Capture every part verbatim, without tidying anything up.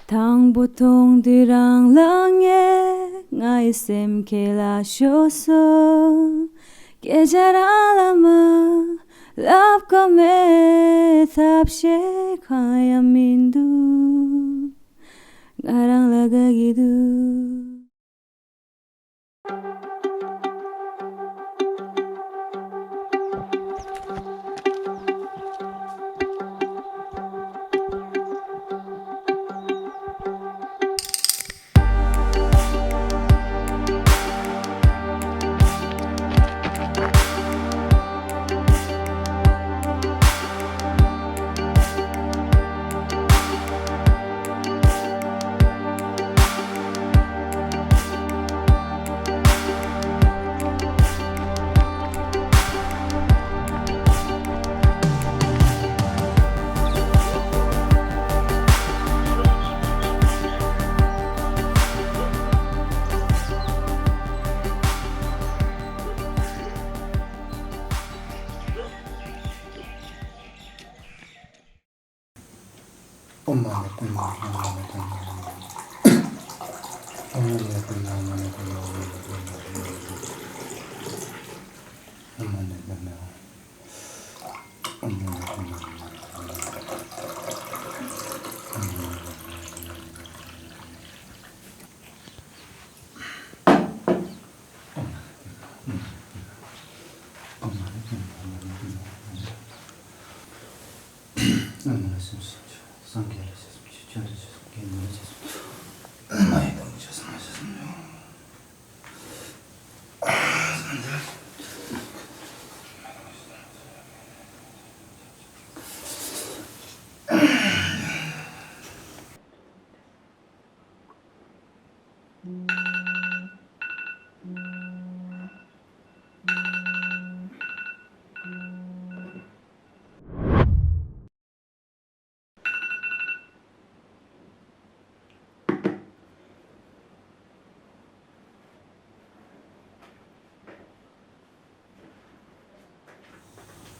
དང་པོ་མཐོང་དུས་རང་ལ་ངས་ངའི་སེམས་ཁྱེད་ལ་ཤོར་སོང་། སྐད་ཆ་རང་ལ་མ་ལབ་ཀ་མེད། ཐབས་ཤེས་གང་ཡང་མི་འདུག་ང་རང་ལ་དགའ་གི་འདུག་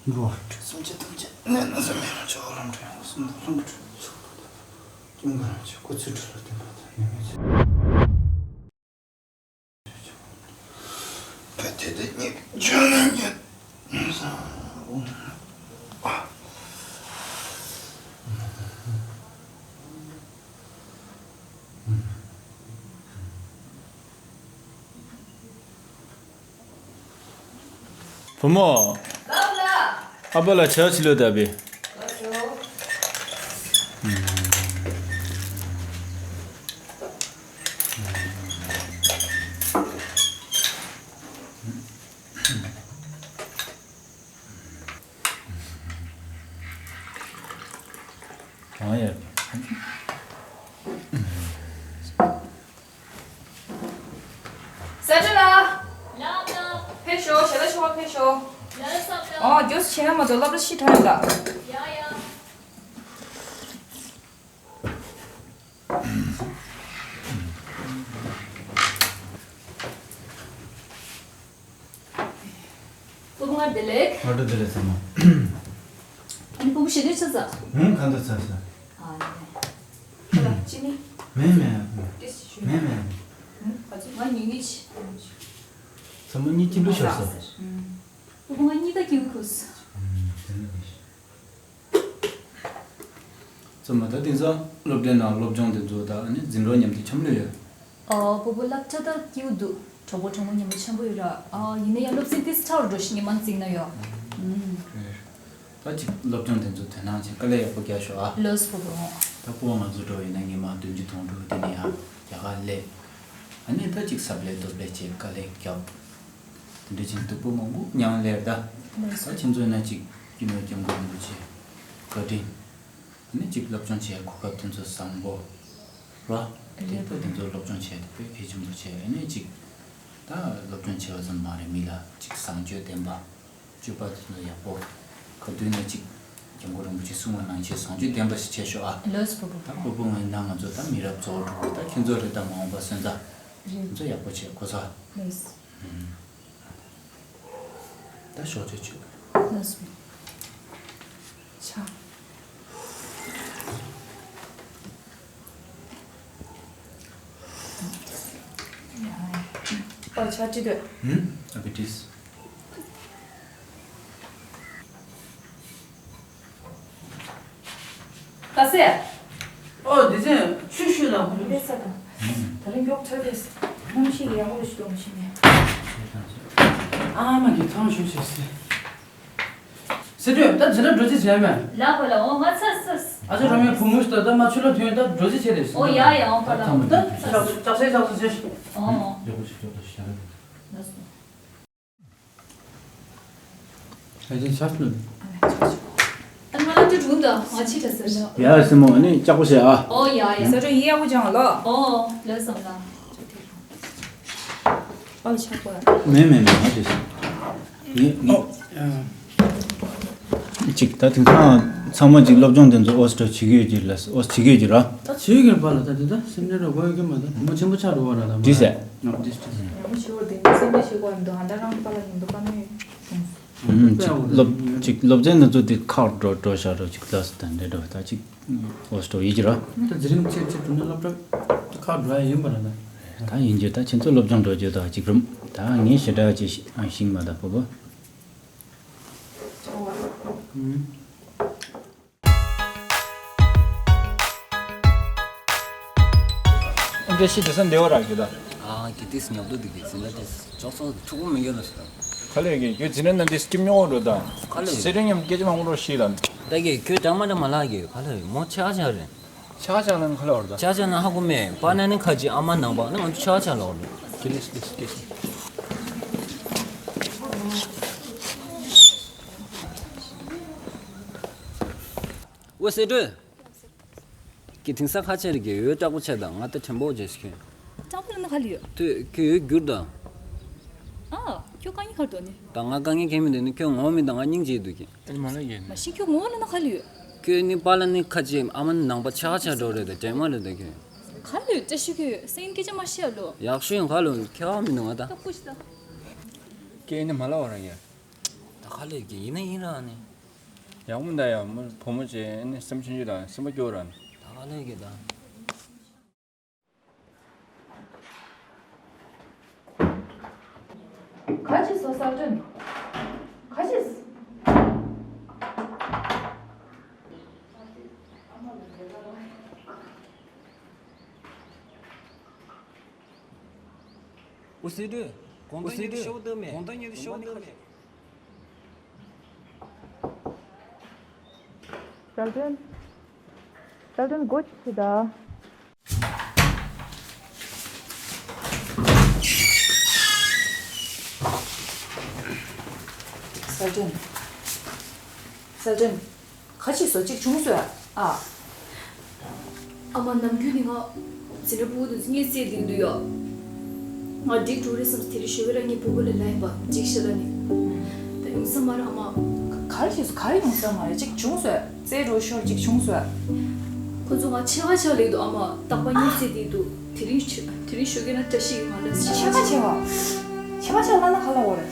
འགྲོ། སུམ་ཅུ་ཐམས་ཅད་ནད་ན་སེམས་མེད་ལ་ཆོག་ལམ་འཕྲང་གསུམ་དུ་ལྷུན་གྱིས་གྲུབ། ཀུན་དགའ་རང་བྱུང་སྐུ་ཚེ་ཁྲི་ལོ་བརྟན་པ་དང་ནད་མེད་ཚེ། བོད་དེ་དེ་ཉིད་ཆོས་རྣམས་ཀྱི། བུ་མོ། ཨ་ཕ་ལ་ཇ་ཕྱི་ལོགས་ད་བི། གང་ཡོད། ས་ཏྲ་ལ། ལགས་ལགས། ཕེབས་ཤོག་ཞལ་ལག་མཆོད་པ་ཕེབས་ཤོག་ལགས་སོ་ལགས། ཨོ་རྒྱོས་བྱས་ན་མ་གཏོགས་སློབ་གྲྭ་ཕྱི་དྲགས་ཡོང་ད། ཡ་ཡ། སློབ་མ་བདེ་ལེགས། ང་ཚོ་བདེ་ལེགས་ཚང་མ། ཨ་ནི་སྤུ་གུ་ཞལ་འདོན་ཚར་ཚར། ཧུང་གང་དུ་ཚར་ཚར། ཨ་ནི། ཁ་ལག་ཅི་ནི། མེད་མེད། ཏེ་སི་ཞུ། མེད་མེད། ཧུང་ག་ཚོད་ང་གཉིས་གཉིས་ཤི། ཚང་མ་གཉིས་གཅིག་ལུས་ཤོར་སོང་། སྤུ་གུ་ང་གཉིས་ད་སྐྱིད་པོ་ཁུག་སོང་། དེ་ནི་མི་ཤི། ཚང་མ་ད་དེང་སང་སློབ་གྲྭའི་ནང་སློབ་སྦྱོང་དེ་ཚོ་ད་ཨ་ནི་འཛིན་གྲོགས་མཉམ་དུ་འཆམ་ལོས་ཡོད། ཨོ་སྤོ་བོ་སློབ་གྲྭ་ད་སྐྱིད་པོ་འདུག་གྲོགས་པོ་གྲོགས་མོ་མཉམ་པོ་འཆམ་པོ་ཡོད་ར། ཨ་ཡིན་ན་ཡང་སློབ་ཚན་ཏིས་ཕྲ་བོ་འགྲོ་ཤི་ཉི་མ་འཛིང་ན་ཡོད། ད་ཅིག་སློབ་སྦྱོང་དེ་ཚོ་དོ་སྣང་བྱེད། དཀའ་ལས་ཡག་པོ་རྒྱག་ཤོག་ཨ། ལགས་སོ་བུ་མོ། ད་སྤོ་བོ་ང་ཚོ་འགྲོ་ཡིན་ན་ཉི་མ་བདུན་ཅུ་དོན་དྲུག་དེ་ནས་ཡང་རྒྱ་གར་སླེབས། ཨ་ནི་ད་ཅིག་ཟབ་ལས་སྟོབས་ལས་བྱེད། དཀའ་ལས་རྒྱབ། དེ་འདྲ་ཅིག་སྡུག་པོ་མང་པོ་མྱངས་སླེབས་ད། ལགས་སོ། ད་ཁྱེད་ཚོ་ཡིན་ན་ཅིག་སྐྱིད་ནོར་སྐྱབས་མགོན་རིན་པོ་ཆེ་བཀའ་དྲིན། ཨ་ནི་ཅིག་སློབ་སྦྱོང་བྱེད་གོ་སྐབས་དེ་ཚོ་བཟང་པོ་རོ། དེ་ལྟ་དེ་ཚོ་སློབ་སྦྱོང་བྱས་ཏེ་དཔེ་གལ་ཆེན་པོ་བྱས། ཨ་ནི་ཅིག་ད་སློབ་སྦྱོང་བྱས་པ་ཙམ་མ་རེད། མི་ལ་ཅིག་བཟང་སྤྱོད་ལྡན་པ། སྤྱོད་པ་དེ་ཚོ་ཡག་པོ། ག་དུས་ནས་ཅིག་སྐྱབས་མགོན་རིན་པོ་ཆེ་གསུངས་པ་ནང་བཞིན་བཟང་སྤྱོད་ལྡན་པ་ཞིག་བྱས་ཤོག་ཨ། ལགས་སོ་བུ་མོ། ད་སྤོ་བོ་ང་ཡིན་ན་ང་ཚོ་ད་མི་རབས་གཙོ་བོ་གྲོགས་པོ། ད་ཁྱེད་ཚོ་རེད། ད་མ་འོངས་པ་སོན་རྩ་རེད། ཚོ་ཡག་པོ་བྱས་གོ་ས། ལགས་སོ། ད་ཞོགས་ཇ་མཆོད། ལགས་སོ། ཆ། ཨ་ཆ་ཅི་འདོད། ཨ་བི་ཏིས། ད་སེ། ཨོ་དེ་ཚེ་ཆུ་ཤུ་དང་ཧུམ་ལེ་ས་དང་། ད་རིང་མགྱོགས་ཚོད་དེ། ནམ་ཞིག་ཡག་པོ་ཞིག་འདུག་མི་ཤེས་ནས། ཨ་མ་གི་ཐང་ཤུ་ཤེས་སེ། སེ་དུས་ད་ཇི་ལ་འགྲོ་ཅི་བྱས་མེད། ལ་བ་ལ་འོ་ང་ཚ་ཚ། ཨ་ཅག་རོ་མའི་བུ་མོ་ཞིག་ད་ད་མ་ཆུ་ལ་ཐོན་ད་འགྲོ་ཅི་བྱས་རེད། ཨོ་ཡ་ཡ་འོ་ཕ་ལ། ད་ཅག་སེ་ཅག་སེ་ཅག་སེ་ཅག་སེ། ཨོ། ཡག་པོ་ཞིག་འགྲོ་ད་ཤ་ར། ལགས་སོ། ད་ཅི་ཆར་ལ། ད་ང་ལ་དུ་དྲུང་དང་ང་ཕྱི་དྲ་ཟེར་ན། ཡ་སེ་མོ་ནི་ལྕགས་པོ་བྱས་ཨ། ཨོ་ཡ་ཡ། ས་ཁྲ་ཡི་ཡག་པོ་ཅང་ལོ། ཨོ་ལོ་སམ་ལ། ཨོ་ཆག་པོ། མེ་མེ་མེ་ཨ་ཅེ། ངས་ངས། ཅིག་ད་དེང་སང་ཚང་མ་ཅིག་སློབ་སྦྱོང་དེ་ཚོ་ཨོ་སི་ཏྲོ་བྱེད་ཀྱི་ཡོད་ཀྱི་ལ་ཨོ་སི་བྱེད་ཀྱི་ཡོད་ཀྱི་ར། ད་བྱེད་ཀྱི་རེད་པ་ལ། ད་དེ་ད་སེམས་ཁྲལ་རོགས་གོ་ཡོད་ཀྱི་མ་ད་བུ་མོ་ཆེན་པོ་ཆགས་འགྲོ་བ་ར་ད་མ། དེ་ཟེར། ཨ་དེ་དེ། ཡང་མི་ཞིག་བར་དེ་འདྲ་སེམས་ཁྲལ་བྱེད་དགོས་འདུག་ཨ་ད་རང་པ་ལ་ཡིན་འདུག་ག་ནས་གསུངས། ཨུམ། ཅིག་སློབ་ཅིག་སློབ་ཚན་དེ་ཚོ་དེ་ཁག་འགྲོ་འགྲོ་བཞག་འགྲོ་ཅིག་ལ་སི་ད་འདྲ་འགྲོ་ད་ཅིག་ཨོ་སི་ཏྲོ་ཡིན་གྱི་ར། ད་དེ་རིང་ཚེ་ཚེ་དྲུག་ནས་སློབ་གྲྭ་ཁག་འགྲོ་ཡ་ཡིན་པ་ར་ད། ད་ཡིན་གྱི་ད་ཁྱེད་ཚོ་སློབ་སྦྱོང་འགྲོ་རྒྱུ་ད་ཅིག་རུམ། ད་ངས་ཞེ་དྲག་ཅིག་ཤིང་མ་ད་པོ་པོ། ཨུམ། འདི་ཤི་དེ་སང་འདེ་བ་རག་གི་ད། ཨ་གི་ཏིས་ཉོབ་ཏོ་དི་གི་ཟིན་ན་ཏིས་ཅོག་ཙོ་ཕྲུ་གུ་མི་འགྱོ་ན་ཤི་ད། ཁ་ལས་གི་ཡོད་ཟིན་ན་ན་འདི་སྐྱིབ་ཉོག་རོ་ད། ཁ་ལས། སེ་རིང་ཉམས་སྐད་ཅི་མང་རོ་ཤི་ད། ད་གི་ཁྱོད་དྲང་མ་དྲང་མ་ལགས་གི་ཁ་ལས་མོ་ཆ་ཆ་རེད། ཆ་ཆ་ལ་ཁ་ལས་བར་ད། ཆ་ཆ་ན་ཧ་གོ་མེད་པ་ན་ནི་ཁ་ཅི་ཨ་མ་ནང་པ་ནི་ང་ཚོ་ཆ་ཆ་ལ་བར་ད། ཁི་ལིས་ལིས་ཁི་ལིས། ཝེ་སེ་ཏྲོས། ཀྱི་དེང་སང་ཁ་ཆེ་རེ་གི་ཡོད་སྐྲག་པོ་ཆེ་དང་ང་ད་དྲན་པོ་བྱེད་ཤི། སྐྲག་པོ་ལ་ན་ཁ་ལི་ཡོད། དུ་ཁྱོད་ཡོད་རྒྱུར་དང་། ཨ། ཁྱོད་དཀའ་ངལ་ཁར་དོ་ནི། ད་ང་དཀའ་ངལ་ཁྱད་མི་འདུག་ནི་ཁྱོད་ངོ་མི་དང་ང་སྙིང་རྗེ་འདུག་གི། ཨ་ནི་མ་ལ་ཡོད་ནི། མ་ཤི་ཁྱོད་ངོ་ལ་ན་ཁ་ལི་ཡོད། ཁྱོད་ནི་པ་ལ་ནི་ཁ་ཆེ་ཨ་མ་ནི་ནང་པ་ཆ་ཆ་འགྲོ་རེད་ད་དྲན་མ་རེད་ད་ཁྱོད། ཁ་ལི་ཡོད་བཀྲ་ཤིས་ཁྱོད་སེང་སྐད་ཆ་མ་ཤི་ཡ་ལོ། ཡག་ཤོས་ཡིན་ཁ་ལོ་ཁྱེད་མི་འདུག་ང་ད། ད་ཁུ་ཤི་ད། ཁྱེད་ནི་མ་ལ་བ་ར་ཡ། ད་ཁ་ལི་གི་ཡིན་ན་ཡིན་ར་ནི། ཡག་མོ་འདའ་ཡ་མོ་བུ་མོ་ཅེ་ནི་སེམས་ཆུང་ཆུང་དང་སེམས་པ་སྐྱོ་ར་ནི། ད་ཁ་ལས་གི་ད། ག་ཅི་སོ་ས་ཏྲོན། ག་ཅི། ཨུ་སི་ཏྲོན། གོང་ད་ཉེ་དུ་ཤོག་ཏུ་མེད། གོང་ད་ཉེ་དུ་ཤོག་ཏུ་མེད། ས་ཏྲོན། ས་ཏྲོན་སྒོ་ཕྱེ་ད། ས་ཏྲོན། ས་ཏྲོན། ཁ་ཆེ་སོ་གཅིག་བྱུང་སོ་ཡ། ཨ། ཨ་མ་ནམ་རྒྱུན་ནི་ང་འཛིན་གྲྭ་ཕྲུ་གུ་དེ་ཚོ་གཉིད་སད་དེ་འདུག་ཡ། ང་འགྲིག་འགྲོ་རེད་བསམས་དེ་རིང་ཞོགས་ཀས་རང་ཉིད་ཕྲུ་གུ་ལ་ལབ་ཡིན་པ་འགྲིག་ཤག་ལབ་ནི། ད་ཡོང་ས་མ་རེད་ཨ་མ། ག་རེ་བྱས་སོ་ག་རེ་ཡོང་ས་མ་རེད་གཅིག་བྱུང་སོ་ཡ། རྩེད་འགྲོ་ཤོར་གཅིག་བྱུང་སོ་ཡ། ཁོ་ཚོ་ང་ཆེ་བ་ཆགས་ལེགས་འདུག་ཨ་མ་རྟག་པར་གཉིད་སད་དེ་འདུག་དེ་རིང་ཞོ་དེ་རིང་ཞོགས་ཀས་ན་བཀྲ་ཤིས་ཀྱིས་ང་ལ་ཆེ་བ་ཆེ་བ་ཆེ་བ་ཆེ་བ་ལབ་ན་ག་ལ་འོ་རེད།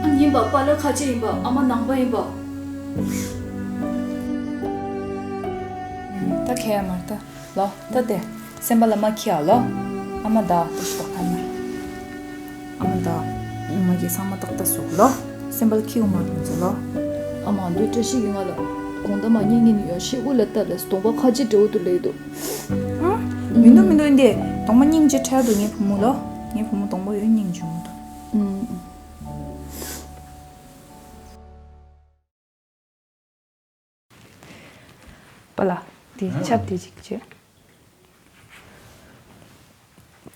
ཨ་ཡིན་པ་པཱ་ལགས་ཁ་ཆེ་ཡིན་པ་ཨ་མ་ནང་པ་ཡིན་པ། ད་ཁྱེད་ཡ་མར་ད་ལོ་ད་དེ་སེམས་པ་ལ་མ་ཁྱེར་ཡ་ལོ། ཨ་མ་ད་ཏུ་ཤི་པ་ཁ་ན། ཨ་མ་ད་ཨ་མ་གི་ཚང་མ་ཏག་ཏག་བཟོ་གི་ལོ། སེམས་པ་ལ་ཁྱེར་གི་མ་རེད་ཚོ་ལོ། ཨ་མ་འདུག་བཀྲ་ཤིས་ཀྱིས་ང་ལ་དགོང་དག་མ་ཉལ་ཉལ་ནི་ཡོད་ཤེལ་སྒོ་ལ་བཏབ་ལས་གདོང་པ་ཁ་ཆེ་འདྲ་བོ་འདུག་ལེགས་འདུག་ཨ། མི་འདུག་མི་འདུག་འདི་གདོང་པ་སྙིང་རྗེ་འཕྲལ་འདུག་ངའི་བུ་མོ་ལོ། ངའི་བུ་མོ་གདོང་པ་ཡོད་སྙིང་རྗེ་མོ་འདུག་ཨུམ། པཱ་ལགས། དེ་ཨ། ཆབ་དེ་ཅིག་བྱེད།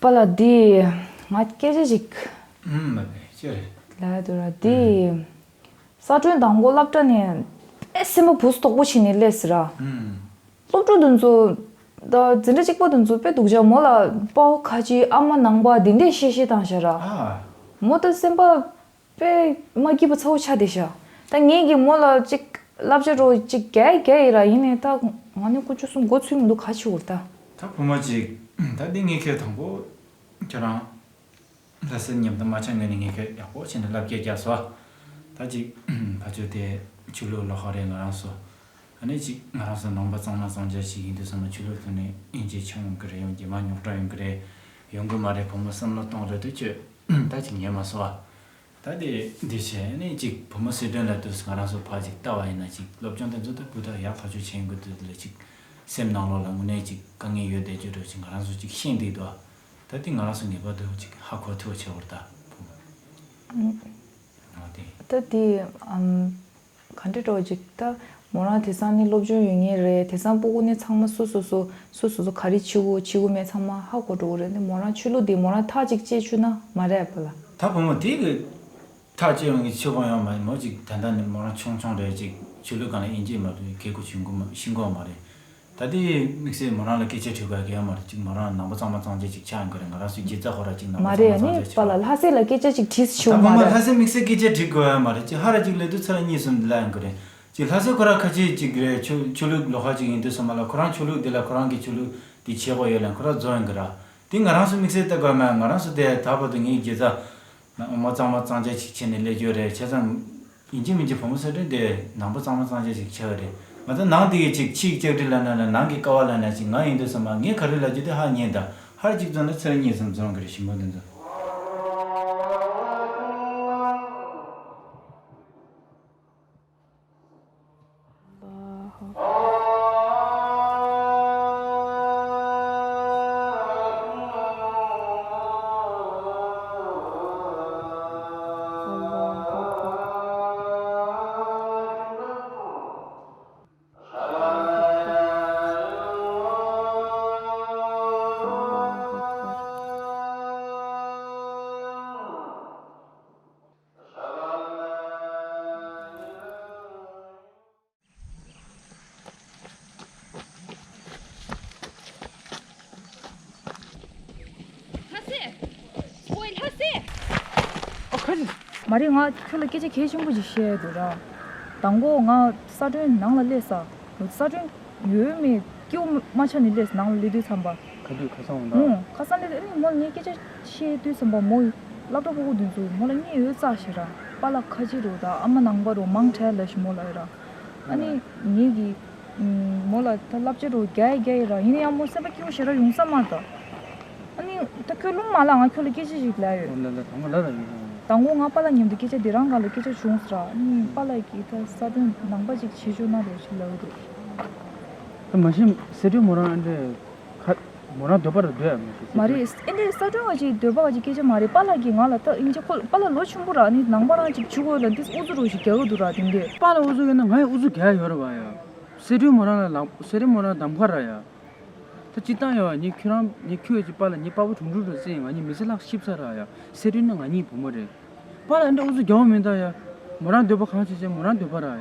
པཱ་ལགས། དེ་ང་སྐད་ཆ་ཅིག་ཨུམ། མ་རེད། ཅི་རེད། ལབ་ཡ་འདུག་ར། དེ་ཨུམ། གསལ་སྒྲོན་དང་པོ་སློབ་གྲྭ་ནས་དཔེ་སེམས་པ་བུ་སུ་དོག་པོ་བྱས་ནས་སླེབས་ཟེར་ར། ཨུམ། སློབ་ཕྲུག་དེ་ཚོ་ད་འཛིན་གྲྭ་གཅིག་པ་དེ་ཚོ་དཔེ་སྡུག་ཅག་མོ་ལ་དཔའ་བོ་ཁ་ཆེ། ཨ་མ་ནང་པ་དེ་འདྲས་བཤད་བཤད་བཏང་ཤག་ར། ཨ། མོ་ད་སེམས་པ་དཔེ་མ་སྐྱིད་པ་ཚ་བོ་ཆགས་བསྡད་ཤག་ད་ངེད་ཀྱིས་མོ་ལ་ཅིག་བསླབ་བྱ་རོགས་ཅིག་རྒྱག་རྒྱག་ཡིན་ར། ཡིན་ནའི་ད་ང་ནི་ཀུ་ཅོ་གསུམ་མགོ་ཚོས་མི་འདུག་ག་བྱེད་དགོས་རེད་ད། ད་བུ་མོ་ཅིག་ད་འདི་ངས་ཁྱོད་དང་པོ་ཁྱོད་རང་ལྷ་སའི་ཉམས་མདོ་མ་ཆགས་སྔོན་ནས་ངས་ཁྱོད་ཡག་པོ་བྱས་ནས་བསླབ་བྱ་རྒྱག་སོང་། ད་ཅིག་ཕ་ཆོས་དེ་ཆོས་ལུགས་ལོག་ཁ་རེད། ང་རང་ཚོ་ཨ་ནི་ཅིག་ང་རང་ཚོ་ནང་པ་གཙང་མ་གཙང་རྐྱང་ཞིག་ཡིན་དུས་ཙམ་པ་ཆོས་ལུགས་ཐོག་ནས་དབྱེ་འབྱེད་བྱུང་ཡོང་གི་རེད། ཡང་རྗེས་མ་རྙོག་དྲ་ཡོང་གི་རེད། ཡོང་གི་མ་རེད། བུ་མོ་བསམ་བློ་གཏོང་རེ་དུས་ཁྱོད་ད་ཅིག་ཉན་མ་སོང་ཨ། ད་དེ་འདི་བྱས་ནས་ཅིག་བུ་མོ་གསལ་སྒྲོན་ལ་དུས་ང་རང་ཚོ་ཕར་ཅིག་ལྟ་བ་ཡིན་ན་ཅིག་སློབ་སྦྱོང་དེ་ཚོ་ད་སྤུས་དག་ཡག་ཐག་ཆོད་བྱེད་དགོས་དུས་དེ་ལ་ཅིག་སེམས་ནང་ལོགས་ལ་དངོས་གནས་ཅིག་དཀའ་ངལ་ཡོད་བསྡད་རྒྱུ་འདྲ་ཅིག་ང་རང་ཚོ་ཅིག་ཤེས་བསྡད་འདུག་ད་དེ་ང་རང་ཚོ་ངེས་པར་དུ་ཅིག་ཧ་གོ་ཐུབ་བྱེད་དགོས་རེད་ད་བུ་མོ། ཨ་དེ། ད་དེ་ཨམ། ག་འདྲ་འགྲོ་ཅིག་ད། མོ་རང་དེང་སང་ནི་སློབ་སྦྱོང་ཡོད་མཁན་རེད། དེང་སང་སྤུ་གུ་ནི་ཚང་མ་སོ་སོ་སོ་སོ་སོ་སོ་ག་རེ་བྱེད་དགོས་བྱེད་དགོས་མེད་ཚང་མ་ཧ་གོ་འགྲོ་གི་རེད། ནི་མོ་རང་ཆོས་ལུགས་འདི་མོ་རང་ཐག་ཅིག་བཅད་བཅུག་ན་མ་རེད་པ་ལ། ད་བུ་མོ་དེ་གི་ཐག་བཅད་ཡོང་གི་ཆོད་པ་ཡོད་མ་རེད། མོ་ཅིག་ད་ལྟ་ནི་མོ་རང་ཆུང་ཆུང་རེད། ཅིག་ཆོས་ལུགས་སྒང་ལ་དབྱེ་འབྱེད་མ་ཐུབ་གལ་གོ་ཆུང་གོ་མ་ཤེས་གོ་མ་རེད། ད་ལྟའི་དམིགས་བསལ་མོ་རང་ལ་སྐད་ཆ་དྲི་དགོས་ཡ་གང་ཡང་མ་རེད། ཅིག་མོ་རང་ནང་པ་གཙང་མ་གཙང་རྐྱང་ཅིག་ཆགས་ཡོང་གི་རེད། ང་རང་ཚོའི་དགེ་རྩ་ཁོ་ར་ཅིག་ནང་པ་མ་རེད། གཙང་མ་ཡ་ནི་གཙང་རྐྱང་ཆགས་པ་ལ་ཡོད་ལྷ་རེད། སྲས་ལ་སྐད་ཆ་ཅིག་དྲིས་ད་ཤོག་བུ་མ་མོ་རེད། ལྷ་སྲས་དམིགས་བསལ་སྐད་ཆ་དྲི་དགོས་ཡ་མ་རེད། ཅིག་ཧ་ར་ཅིག་ལབ་དུས་ཚར་གཉིས་གསུམ་ལབ་ཡོང་གི་རེད། ཅིག་ལྷ་སྲས་ཁོ་ར་ཁ་ཆེ་ཅིག་རེད། ཆོས་ཆོས་ལུགས་ལོག་ཁ་ཅིག་ཡིན་དུས་ཙམ་པ་ལ་ཁོ་རང་ཆོས་ལུགས་འདི་ལ་ཁོ་རང་གི་ཆོས་ལུགས་འདི་བྱེད་དགོས་ཡོད་ལབ་ཁོ་ར་རྫོགས་ཡོང་གི་ར། དེ་ང་རང་ཚོ་དམིགས་བསལ་ལྟ་དགོས་ཡ་མ་རེད། ང་རང་ཚོ་དེ་ད་བར་དུ་ངའི་དགེ་རྩ་ནང་པ་གཙང་མ་གཙང་རྐྱང་ཅིག་བྱས་ནས་སླེབས་ཡོད་རེད། བྱས་ཙང་། ཡིན་གཅིག་མིན་གཅིག་བུ་མོ་གསལ་སྒྲོན་དེ་ནང་པ་གཙང་མ་གཙང་རྐྱང་ཞིག་ཆགས་ཀྱི་རེད། ང་ཚོ་ནང་དེ་གི་ཅིག་ཕྱིའི་སྐྱག་དྲི་ལབ་ན་ལ་ནང་གི་ཀ་བ་ལབ་ན་ཅིག་ང་ཡིན་དུས་ཙམ་པ་ངས་ག་རེ་ལབ་རྒྱུ་དེ་ཧ་ཉན་ད། ཧར་གཅིག་བཙོང་ན་ཚར་གཉིས་གསུམ་བཙོང་གི་རེད། ཞིམ་པོ་འདི་ཚོ། ལྷ་སྲས། ཝེ་ལྷ་སྲས། ཨ་ཁ་ལི། མ་རེད། ང་ཁྱོད་ལ་སྐད་ཆ་གལ་ཆེན་པོ་ཅིག་བཤད་ཡ་འདུག་ར། དང་པོ་ང་གསལ་སྒྲོན་ནང་ལ་སླེབས་ས། གསལ་སྒྲོན་ཡོད་མེད་སྐྱིད་པོ་མ་ཆགས་ནས་སླེབས་ནང་ལ་སླེབས་དུས་ཙམ་པ། ཁ་ཐུག་ཁ་སང་འོང་ད། ཨོ། ཁ་སང་སླེབས་དུས་ཨ་ནི་མོ་ལ་ངས་སྐད་ཆ་བཤད་དུས་ཙམ་པ་མོ་ཡི་སློབ་གྲྭ་ཕྲུ་གུ་དེ་ཚོ་མོ་ལ་བརྙས་ཡོད་ཙག་ཞེ་ར། པཱ་ལགས་ཁ་ཆེ་རུ་དང་ཨ་མ་ནང་པ་རུ་མང་དྲགས་ལབ་ཞིག་མོ་ལབ་ཡོད་ར། ཨ་ནི་ངེད་ཀྱིས་མོ་ལ་ད་བསླབ་བྱ་རུ་རྒྱག་ཡ་རྒྱག་ཡ་ར། ཡིན་ན་ཡང་མོ་སེམས་པ་སྐྱིད་པོ་ཞེ་དྲག་ཡོང་ས་མ་རེད་ད། ཨ་ནི་ད་ཁྱོད་རླུང་མ་ལངས། ང་ཁྱོད་ལ་སྐད་ཆ་ཞིག་ལབ་ཡོད། ཨོ་ལ་ལ། དང་པོ་ལ་ལ་ཡིན། དང་པོ་ང་པཱ་ལགས་མཉམ་དུ་སྐད་ཆ་འདི་རང་སྒང་ལ་སྐད་ཆ་བྱུང་ཟེར་ར། ཨ་ནི་པཱ་ལགས་ཀྱིས་ད་གསལ་སྒྲོན་ནང་པ་ཅིག་བྱེད་ཆོག་ན་རོགས་ཞེས་ལབ་ཀྱི་འདུག་ད་མ་གཞི་གསལ་སྒྲོན་མོ་རང་ཨ་འདྲས་ཁ་མོ་རང་འདོད་པ་ར་འདོད་ཡ་མ་གཞི། མ་རེད། ཨེ་འདྲས་གསལ་སྒྲོན་བ་ཅིག་འདོད་པ་བ་ཅིག་སྐད་ཆ་མ་རེད། པཱ་ལགས་ཀྱིས་ང་ལ་ད་ཨིན་ཇི་ཁོ་པཱ་ལགས་ལོ་ཆུང་པོ་ར། ཨ་ནི་ནང་པ་རང་ཅིག་བྱུག་དགོས་ལ་འདི་ཨུ་ཚུགས་རོགས་ཞིག་རྒྱག་གི་འདུག་ར། དེ་འདྲས། པཱ་ལགས་ཨུ་ཚུགས་ཡོད་ན་ང་ཡང་ཨུ་ཚུགས་རྒྱག་ཡ་ཡོད་ར་བ་ཡ། གསལ་སྒྲོན་མོ་རང་ལ་ལག་གསལ་སྒྲོན་མོ་རང་གདམ་ཁ་ར་ཡ། ད་སྤྱིར་བཏང་ཡོད་ནི་ཁྱོད་རང་ནི་ཁྱོད་ཀྱི་པཱ་ལགས་ནི་དཔའ་བོ་དྲུང་དྲུང་རེད་ཟེར། ང་གཉིས་མི་ཚེ་ལྷག་ཤི་ཚར་ར་ཡ། གསལ་སྒྲོན་ནི་ང་གཉིས་བུ་མོ་རེད། པཱ་ལགས་འདྲ་ཨུ་ཚུགས་རྒྱག་མི་འདུག་ཡ། མོ་རང་འདོད་པ་གང་བྱེད་བྱེད་མོ་རང་འདོད་པ་ར་ཡ།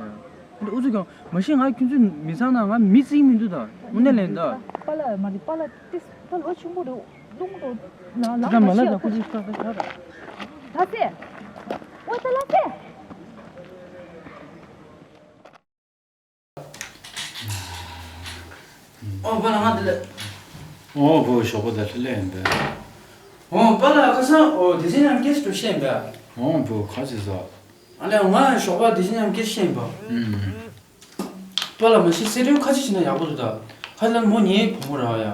འདྲ་ཨུ་ཚུགས་རྒྱག་མ་གཞི་ང་ཁྱོད་ཚོ་མི་ཚང་ན་ང་མི་བརྩི་གི་མི་འདུག་ད་དངོས་གནས་ལན་ད། པཱ་ལགས་མ་རེད། པཱ་ལགས་ཏིས་ད་ལོ་ཆུང་པོ་རེད། རླུང་རོ་ན་ལ་ད་མ་ལ་ད་ཁུ་ཚུགས་ས་ས་ས་ད། ལྷ་སྲས། ཝེ་ད་ལྷ་སྲས། ཨོ་པཱ་ལགས་ང་འདི་ལ། ཨོ་བུ་ཞོགས་པ་ད་ལྷ་ལས་ཡིན་པས། ཨོ་པཱ་ལགས་ཁ་སང་ཨོ་དེ་ཚེ་ཡང་སྐད་ཆ་འགྲོ་བཤད་ཡིན་པས། ཨོ་བུ་ཁ་ཆེ་ཟ། ཨ་ལས་ང་ཞོགས་པ་དེ་ཚེ་ཡང་སྐད་ཆ་བཤད་ཡིན་པ། ཨུམ། པཱ་ལགས་མ་གཞི་གསལ་སྒྲོན་ཁ་ཆེ་བྱས་ན་ཡག་པོ་འདུག་ད། ཧ་ལམ་མོ་ངའི་བུ་མོ་རེད་ཡ།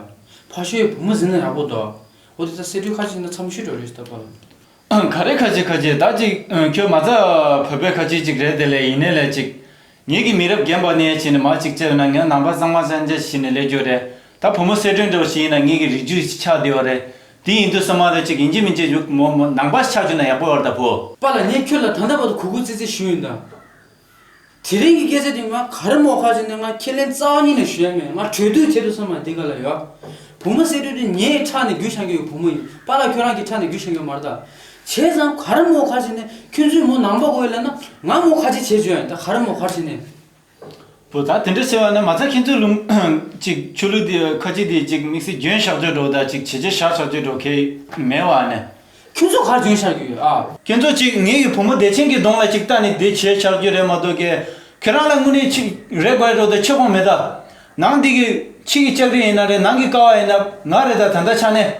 ཕ་ཤོས་བུ་མོ་ཟིན་ན་ཡག་པོ་འདུག་འོ་དེ་ད་གསལ་སྒྲོན་ཁ་ཆེ་བྱས་ན་འཚམས་ཤོས་འགྲོ་རེད་ད་པཱ་ལགས། ག་རེ་ཁ་ཆེ་ཁ་ཆེ་ད་ཅིག་ཁྱོད་མ་རྩ་བོད་པའི་ཁ་ཆེ་ཅིག་རེད་དེ་ལས་ཡིན་ནའི་ལས་ཅིག་ངེད་ཀྱི་མི་རབས་རྒན་པ་ནས་བྱས་ནས་མ་ཅིག་བྱས་ན་ངས་ནང་པ་གཙང་མ་གཙང་རྐྱང་བྱས་ནས་སླེབས་རྒྱུ་རེད། ད་བུ་མོ་གསལ་སྒྲོན་འདྲ་བོ་ཞིག་ཡིན་ན་ངེད་ཀྱི་རིགས་རྒྱུད་ཆགས་བསྡད་པ་རེད། དེ་ཡིན་དུས་སོ་མ་རེད་ཅིག་ཡིན་གཅིག་མིན་གཅིག་ཡུག་མོ་མོ་ནང་པ་ཆགས་རྒྱུ་ན་ཡག་པོ་ཡོད་རེད་ད་བུ། པཱ་ལགས་ངས་ཁྱོད་ལ་ད་ལྟ་བར་དུ་གུས་གུས་བརྩི་བརྩི་ཞུས་ཡིན་ད། དེ་རིང་གི་སྐད་ཆ་དེ་ང་ག་རེ་མོ་ཁ་ཅིག་ནས་ང་ཁས་ལེན་རྩ་བ་ཉིད་ནས་ཞུ་ཡ་མེད། ང་གྲོས་བསྡུར་བྱེད་དུས་ཙམ་པ་འདི་ག་ལ་ཡོད། བུ་མོ་གསལ་སྒྲོན་དེ་ངའི་ཕྲག་ནས་རྒྱུ་ཆགས་ཀྱི་ཡོད། བུ་མོ་ཡིན་པ་ལ་ཁྱོད་རང་གི་ཕྲག་ནས་རྒྱུ་ཆགས་ཀྱི་ཡོད་མ་རེད་ད། བྱས་ཙང་ག་རེ་མོ་ཁ་ཅིག་ནས་ཁྱོད་ཚོས་མོ་ནང་པ་དགོས་ལབ་ན་ང་མོ་ཁ་ཅིག་བྱེད་བཅུག་ཡ་ཡིན་ད། ག་རེ་མོ་ཁ་ཅིག་ནས། བུ་ད་དེ་འདྲ་ཟེར་བ་ན་མ་ཚད་ཁྱེད་ཚོའི་ལུང་ཅིག་ཆོས་ལུགས་དེ་ཁ་ཅིག་དེ་ཅིག་དམིགས་བསལ་འཇོན་བཞག་རྒྱུ་འགྲོ་ད་ཅིག་བྱས་རྗེས་བཞག་བཞག་རྒྱུ་འགྲོ་གལ་མེད་བ་ནས། ཁྱོད་ཚོ་གར་འཇོན་བཞག་རྒྱུ་ཡོད་ཨ། ཁྱོད་ཚོ་ཅིག་ངེད་ཀྱི་བུ་མོ་བདེ་ཆེན་གྱི་གདོང་ལ་ཅིག་ལྟ་ནས་བདེ་བྱས་བཞག་རྒྱུ་རེད་མ་གཏོགས་ཀྱི། ཁྱོད་རང་ལ་དངོས་གནས་ཅིག་རེད་དགོས་རེད་འགྲོ་ད་ཆེ་ཁོང་མེད་ད། ནང་འདི་གི་ཕྱི་གི་ལྕགས་རི་ཡིན་ན་རེད། ནང་གི་ཀ་བ་ཡིན་ན་ང་རེད་ད། ད་ལྟ་ཆ་ནས་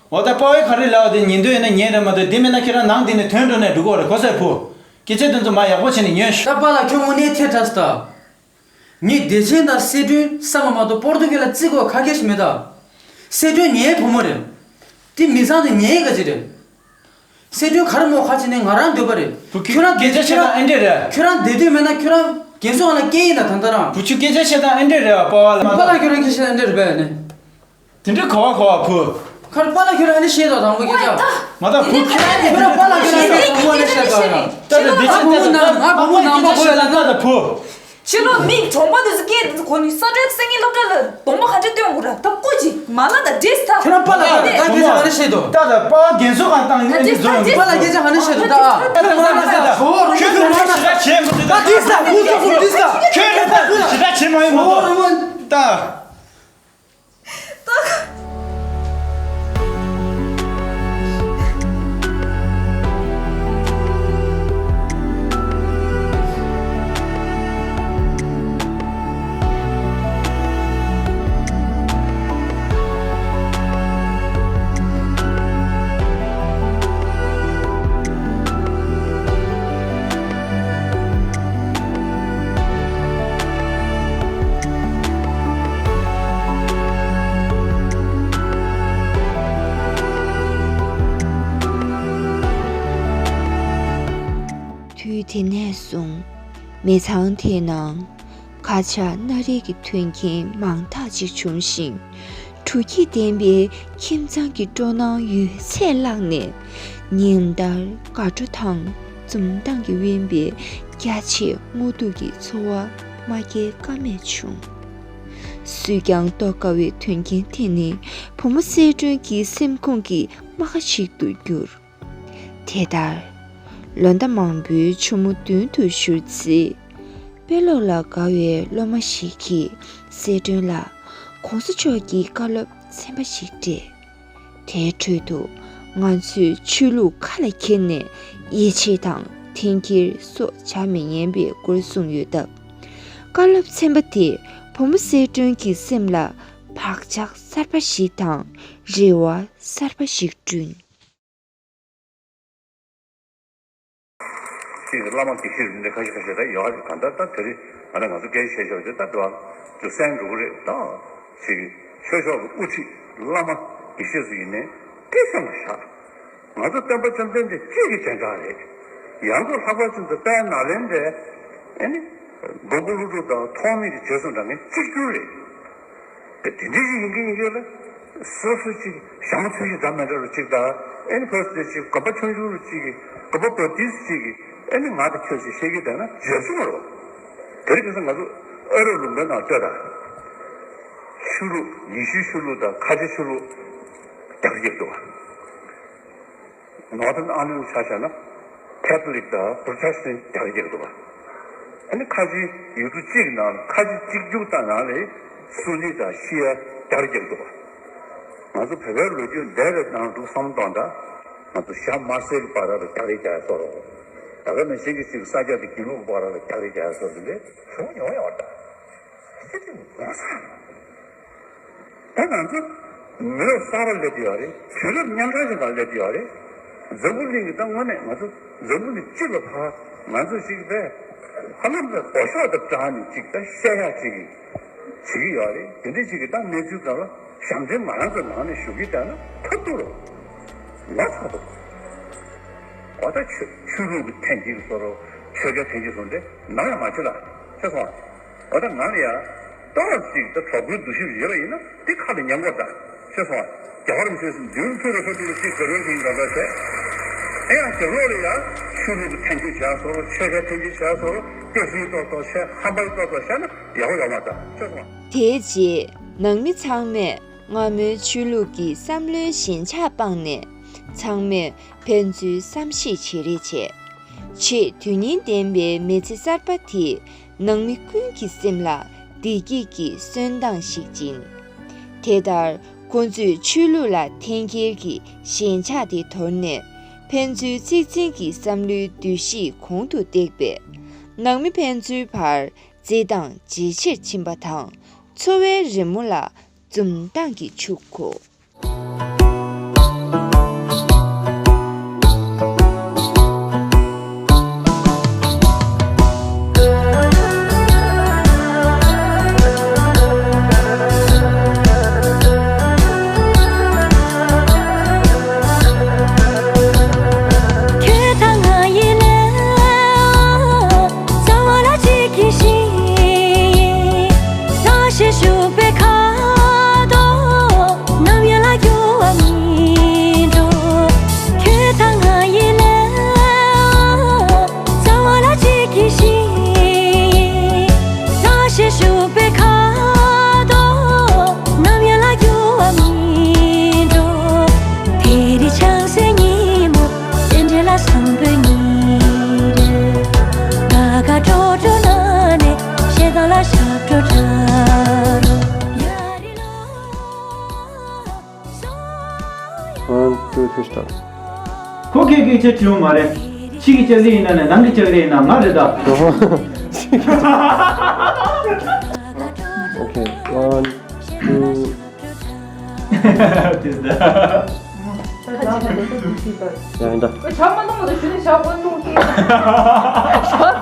འོ་ད་དཔའ་བོའི་ག་རེ་ལབ་པ་དེ་ཉན་འདོད་ཡིན་ན་ཉན་རེད་མ་གཏོགས་འདི་མིན་ན་ཁྱེད་རང་ནང་འདི་ནས་ཐོན་འགྲོ་ནས་འགྲོ་གི་རེད་གོ་སོང་བུ། སྐད་ཆ་དེ་ཚོ་མ་ཡག་པོ་བྱས་ནས་ཉོན་ཤོག་ད་པཱ་ལགས་ཁྱོད་དངོས་གནས་ཐལ་དྲགས་སོང་ད། ངས་བདེ་ཆེན་དང་གསལ་སྒྲོན་བསམ་པ་མ་གཏོགས་པོར་ཏུ་གལ་ལ་བརྩི་དགོས་ཁ་སྐད་ཞིག་མེད་ད། གསལ་སྒྲོན་ངའི་བུ་མོ་རེད། དེ་མི་ཚང་དེ་ངའི་ག་ཅི་རེད། གསལ་སྒྲོན་ག་རེ་མོ་ཁ་ཅིག་ནས་ང་རང་འདོད་པ་རེད། བུ་ཁྱོད་ཁྱོད་རང་སྐད་ཆ་བཤད་སྟངས་ཨེ་འདྲས་རེད། ཁྱོད་རང་བདེ་དོན་མེད་ན་ཁྱོད་རང་རྒན་གསོ་བ་ལ་སྐད་ཡིན་ད་ད་ལྟ་རང་། བུ་ཁྱོད་སྐད་ཆ་བཤད་སྟངས་ཨེ་འདྲས་རེད་པཱ་ལགས། པཱ་ལགས་ཁྱོད་རང་སྐད་ཆ་ཨེ་འདྲས་རེད་པས་ནས། དེ་འདྲ་ག་བ་ག་བ་བུ། ཁར་པཱ་ལགས་ཁྱོད་རང་ཨ་ནི་ཤེས་དོ་དང་པོ་སྐད་ཆ། མ་ད་བུ་ཁྱོད་རང་ཁྱོད་རང་པཱ་ལགས་ཁྱོད་རང་ཁྱོད་རང་ཁྱོད་རང་ཁྱོད་རང་ད་ད་བདེ་ཆེན་ད་ད་ད་ད་ད་བུ་མོ་ནང་པ་བུ་ལ་ད་ད་བུ། ཕྱི་ལོ་མིག་གྲོང་པ་དེ་ཚོ་སྐད་དེ་ཚོ་གོ་ནི་ས་ཁྲོན་སེང་གེ་སློབ་གྲྭ་ལ་གདོང་པ་ག་འདྲ་སྟོན་དགོས་ར་ད་ཀོ་ཅི་མ་ལ་ད་འདྲེས་ད། ཁྱོད་རང་པཱ་ལགས་ད་ད་སྐད་ཆ་ག་རེ་བཤད་དོ། ད་ད་པཱ་རྒན་གསོ་གང་བཏང་ཡིན་ནི་འཛོམས་པཱ་ལགས་སྐད་ཆ་ག་རེ་བཤད་དོ་ད། ཨ་ད་ད་ད་ད་ཁྱོད་ཁྱོད་རང་ཞི་བ་བྱེད་མི་འདུག་ད། ད་དེ་ས་ཁུ་ཚོ་ཁུ་དེ་ས་ཁྱོད་རང་ཞི་བ་བྱེད་མ་ཡིན་མ་གཏོགས་ད། དུས་དེ་ནས་བཟུང་མི་ཚང་དེའི་ནང་ཁ་ཆག་སྣ་རལ་གྱི་དོན་རྐྱེན་མང་དག་ཅིག་བྱུང་ཞིང་། འཕྲོ་སྐྱིད་ལྡན་པའི་ཁྱིམ་ཚང་གི་སྤྲོ་སྣང་ཡོད་ཚད་བརླག་ནས། ཉིན་ལྟར་དགའ་སྤྲོ་དང་འཛུམ་མདངས་ཀྱིས་དབེན་པའི་རྒྱ་ཆེའི་དངོས་སྡུག་གི་ཚོར་བ་མ་སྐྱེ་ཀ་མེད་བྱུང་། སུས་ཀྱང་རྟོགས་དཀའ་བའི་དོན་རྐྱེན་དེ་ནི་བུ་མོ་གསལ་སྒྲོན་གྱི་སེམས་ཁོང་གི་རྨ་ཁ་ཞིག་ཏུ་གྱུར། དེ་ལྟར། ལོ་ཟླ་མང་པོའི་ཆུ་མོ་མདུན་དུ་བཞུར་ཚེ། དཔེ་ཀློག་ལ་དགའ་བའི་སློབ་མ་ཞིག་གིས་གསལ་སྒྲོན་ལ་༸གོང་ས་མཆོག་གི་བཀའ་སློབ་ཚན་པ་ཞིག་སྤྲད། དེའི་ཁྲོད་དུ་ང་ཚོས་ཆོས་ལུགས་ཁ་ལ་འཁྱེར་ནས་ཡིད་ཆེས་དང་འཐེན་འཁྱེར་སོགས་བྱ་མི་ཉན་པའི་སྐོར་གསུངས་ཡོད་སྟབས། བཀའ་སློབ་ཚན་པ་དེས་བུ་མོ་གསལ་སྒྲོན་གྱི་སེམས་ལ་བག་ཆགས་གསར་པ་ཞིག་དང་རེ་བ་གསར་པ་ཞིག་བསྐྲུན། ཅིག་བླ་མ་དགེ་བཤེས་རིག་འཛིན་ཁ་ཤས་ཁ་ཤས་ད་ཡོད་རེད། གང་ལྟར་ད་དེ་རིང་ང་རང་ང་ཚོ་སྐད་ཆ་བཤད་ཤོག་དེ་ད་དུ་བ་ཅུ་གསན་འགྲོ་གི་རེད། ད་ཅིག་ཆོས་ཕྱོགས་ཀྱི་དབུ་ཁྲིད་བླ་མ་དགེ་བཤེས་སུ་ཡིན་ནའི་སྐད་ཆ་མ་བཞག་ང་ཚོ་སྟོན་པ་བཅོམ་ལྡན་འདས་གཅིག་གི་བྱེ་བྲག་རེད། ཡང་སྒོས་ལྷག་པར་ཅན་དུ་དཔལ་ནཱ་ལེནྡྲའི་ཨེ་ནི་མགོན་པོ་ཀླུ་སྒྲུབ་དང་ཐོགས་མེད་ཀྱི་རྗེས་སུ་འབྲང་མཁན་གཅིག་གྱུར་རེད། དེ་འདྲ་ཞིག་ཡིན་གྱི་ཡིན་གྱི་ལ། སོ་སོ་ཅིག་ཞྭ་མོ་ཚོས་ཤིག་འཛམ་མེད་འདྲ་རུ་ཅིག་དང་ཨེ་ནི་ཕར་སི་ཅིག་གོམ་པ་ཆུང་ཆུང་རུ་ཅིག་གི་གོམ་པ་བབ་ཏིས་ཅིག་གི་ཨེ་ནི་ང་དང་ཁྱོད་ཅིག་བཤད་ཀྱི་བསྡད་ན་འཇོན་སོང་རོ། དེ་རིང་ཁ་སང་ང་ཚོ་ཨ་རབ་ལུང་པའི་ནང་ལྟོས་དང་། ཆོས་ལུགས་ཡེ་ཤུའི་ཆོས་ལུགས་དང་ཁ་ཆེ་ཆོས་ལུགས་རྒྱ་རྒྱབ་འདུག་བ། ནོར་ཐར་ཨར་ལིན་ཆ་བཞག་ན་ཁེ་ཐོ་ལིག་དང་པྲོ་ཊེ་སི་ཊན་རྒྱ་རྒྱག་འདུག་བ། ཨ་ནི་ཁ་ཆེའི་ཡུལ་གྲུ་གཅིག་ནང་ཁ་ཆེ་གཅིག་གྱུར་དང་ནང་ལས་སུ་ནི་དང་ཤི་ཡ་རྒྱ་རྒྱག་འདུག་བ། ང་ཚོ་བོད་པའི་ལོ་རྒྱུས་འདས་པའི་ནང་དུ་བསམ་བློ་བཏང་དང་ང་ཚོ་ཞྭ་དམར་སེར་གྱི་བར་ལ་རྒྱ་རེ་རྒྱག་ཡ་སོགས་རོ། ད་ག་ནང་བཞིན་གྱི་ཅིག་ས་སྐྱ་དང་དགེ་ལུགས་ཀྱི་བར་ལ་རྒྱ་རེ་རྒྱག་ཡ་སོགས་འདི་འདྲའི་བྱུང་མྱོང་ཡོད་ད། ཅི་ཅི་ངོ་ཚ། ད་ང་ཚོ་མི་རབས་གསར་པ་སླེབས་ཡོད་རེད། དུས་རབས་ཉམ་ཐག་ཅིག་ནང་སླེབས་ཡོད་རེད། འཛམ་བུ་གླིང་གི་ད་དངོས་གནས་ང་ཚོ་འཛམ་བུ་གླིང་སྤྱི་ལ་ཕར་ང་ཚོ་ཞིག་པས་ཧ་ལམ་པའི་སྒོ་ཤོག་དང་སྦྲགས་ནས་ཅིག་ད་བཤད་ཡག་ཅིག་བྱེད་ཀྱི་ཡོད་རེད། དེ་འདྲ་ཅིག་གི་ད་གནས་ཚུལ་སྒང་ལ་ཞབས་འདྲེན་ང་རང་ཚོ་ནང་ནས་ཞུ་གི་བསྡད་ན་ཐབས་སྡུག་རེད། ངོ་ཚ་འདུག་འོ་ད་ཆོས་ཆོས་ལུགས་ཀྱི་འཐེན་འཁྱེར་བཟོ་རོགས། ཆོལ་ཁའི་འཐེན་འཁྱེར་བཟོ་འདྲ་ནམ་ཡང་མ་བྱེད་ལ་ཤེས་སོང་ང་། འོ་ད་ང་ལ་ཡ་ཏོག་ཙམ་ཅིག་ད་གྲོགས་པོའི་འདུ་ཤེས་ཡོད་པ་ཡིན་ན་དེ་ཁ་ལ་ཉན་དགོས་ད་ཤེས་སོང་ང་། རྒྱ་གར་མི་སེར་མདུན་ཐུག་ལ་ཁ་ཐུག་ལ་ཅིག་དགའ་རོགས་ཀྱི་འདྲ་འདྲ་བྱས། ཨེ་ཡང་རྒྱབ་ལོགས་ལ་ཡ་ཆོས་ལུགས་ཀྱི་འཐེན་འཁྱེར་བྱས་བཟོ་རོགས། ཆོལ་ཁའི་འཐེན་འཁྱེར་བྱས་བཟོ་རོགས། སྐད་ཤེས་ཏོག་ཏོག་བཤད། ཧམ་པ་ཏོག་ཏོག་བཤད་ན་ཡག་པོ་ཡོད་མ་རེད། ཤེས་སོང་། དེའི་རྗེས་ནང་མི་ཚང་མས་སྔ་མོའི་ཆོས་ལུགས་ཀྱི་བསམ་བློའི་ཞེན་ཆགས་སྤངས་ནས། ཚང་མས་ཕན་ཚུན་བསམ་ཤེས་བྱེད་རེས་བྱས། ཆེས་དོན་སྙིང་ལྡན་པའི་མི་ཚེ་གསར་པ་དེས་ནང་མི་ཀུན་གྱི་སེམས་ལ་བདེ་སྐྱིད་ཀྱི་གསོན་སྟངས་ཤིག་སྦྱིན། དེ་ལྟར་ཁོ་ཚོས་ཆོས་ལུགས་ལ་འཐེན་འཁྱེར་གྱི་ཞེན་ཆགས་དེ་དོར་ནས། ཕན་ཚུན་གཅིག་མཚུངས་ཀྱི་བསམ་བློའི་འདུ་ཤེས་གོང་དུ་བཏེགས་པས། ནང་མི་ཕན་ཚུན་བར་བརྩེ་དང་ཇེ་ཆེར་ཕྱིན་པ་དང་། འཚོ་བའི་རི་མོ་ལ་འཛུམ་མདངས་ཀྱིས་ཕྱུག་གོ། ཁྱོད་དང་ང་ཡི་ལས། རྩ་བ་ལ་གཅིག་གིས་ཤིང་། བདག་ཞེས་ཞུགས་པའི་ཁ་དོག་ནམ་ཡང་ལ་འགྱུར་བ་མི་འགྲོ། ཁྱོད་དང་ང་ཡི་ལས། རྩ་བ་ལ་གཅིག་གིས་ཤིང་། བདག་ཞེས་ཞུགས་པའི་ཁ་དོག་ནམ་ཡང་ལ་འགྱུར་བ་མི་འགྲོ། དེ་རིང་ཆང་སའི་ཉིན་མོ། སེམས་ཁྲལ་ལ་བཟང་པོའི་ཉིན་རེ། དགའ་དགའ་སྤྲོ་སྤྲོ་ན་ནས་ཞེ་སྡང་ལ་ཞབས་བྲོ་འཁྲབ་རོགས། One, two, three, start. ཁོ་སྐད་སྐད་ཆ་དྲི་བ་མ་རེད། ཕྱི་གི་ལྕགས་རི་ཡིན་ན་ནས་ནང་གི་ལྕགས་རི་ཡིན་ན་ང་རེད་ད། Okay, one, two, དེ་ད། ཡ་ཡིན་ད། ཨེ་ཆ་མ་གཏོང་མ་གཏོང་ཞུ་ནས་ཞག་དགོས་འདུག་ཅིག་ཞག་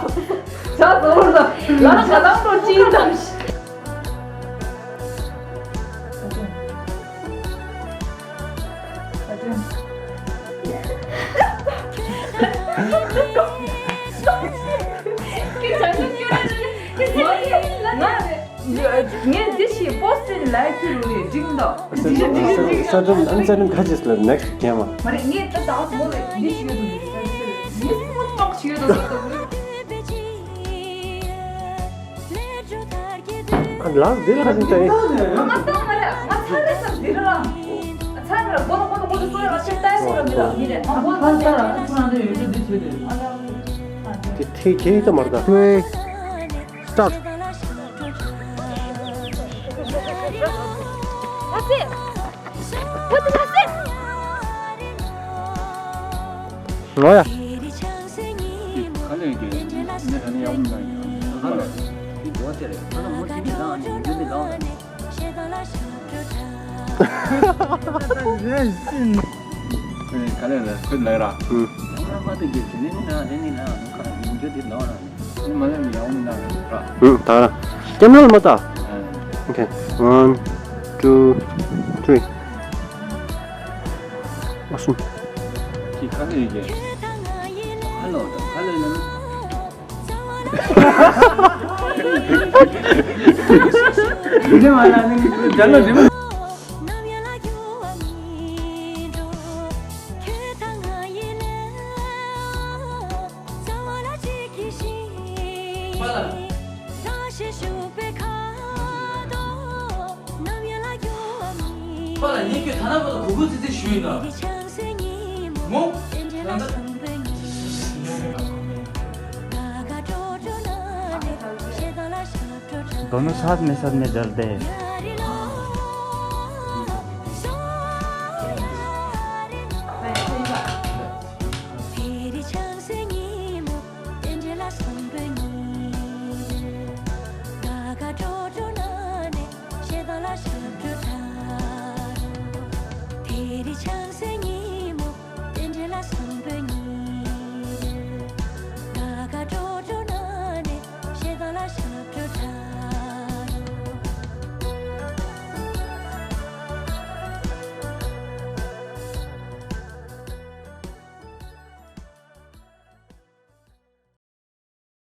ཞག་ཟོར་ད་ལ་ན་ག་དང་འགྲོ་ཅིག་ད། ངས་འདི་ཞིག་པོ་སི་ཊི་ལའིག་ཅིག་རུ་རེད་འགྲིག་འདུག་ས་ཁྲིམས་ས་ཁྲིམས་ཁ་ཅིག་ལ་ནེག་སི་ཊི་གན་མ། མ་རེད་ངས་ད་ད་མོ་ལ་འདི་ཞིག་ཡོད་འདུག་ངས་སུ་མོ་ཏོག་ཞིག་ཡོད་འདུག་ཨ་ལགས་འདི་ལ་ཁ་ཅིག་ལྟ་ཡིན། ང་ལྟ་མ་རེད་ང་ཚ་རེད་སམ་འདི་ར། ཚ་རེད་གོ་ན་གོ་ན་གོ་ན་སོ་ཡ་ང་ཆེ་ལྟ་ཡ་སོ་ར་མི་ར་མི་རེད་ང་གོ་ན་ང་ལྟ་ར་ཁོ་རང་ཚོ་ཡོད་རྒྱུ་འདི་བྱེད་དེ། དེ་ཐེ་ཁེ་ཡིན་ད་མར་ད། Start. ལོ་ཡ། ཁ་ལས་ཀྱི་ནི་ད་ནི་ཡག་མོ་ནང་ཡོད། ཁ་ལས། དེ་འགྲོ་ཆེ་རེད། ཁ་ལ་མོ་ཞིག་གིས་ལངས་ནས་ཡོད་འདི་ལངས་ནས། ག་ལེར་ཁོས་ལབ་ར། ཨུ། ཡང་ར་མ་ཏི་གིས་དེ་ནི་ནི་ན་དེ་ནི་ན་ཁ་ཡིན་རྒྱུ་དེ་ལོ་ར་ནི་ནི་མ་ལེ་ནི་ཡང་ན་ར། ཨུ་ད་ར། ཀེམ་ར་ལ་མ་ལྟ། Okay, one, two, three. Awesome. ཅི་ཁ་ལེ་ཡིན་གྱི། ཧ་ལོ་དང་ཧ་ལེ་ལ་ནི། པ་ལ་ངས་ཁྱོད་ཐ་ན་པ་ལ་གུ་གུ་ཙི་ཙི་ཞུས་ཡིན་ན། མོ། ད་ལྟ། दोनों साथ में साथ में जलते हैं।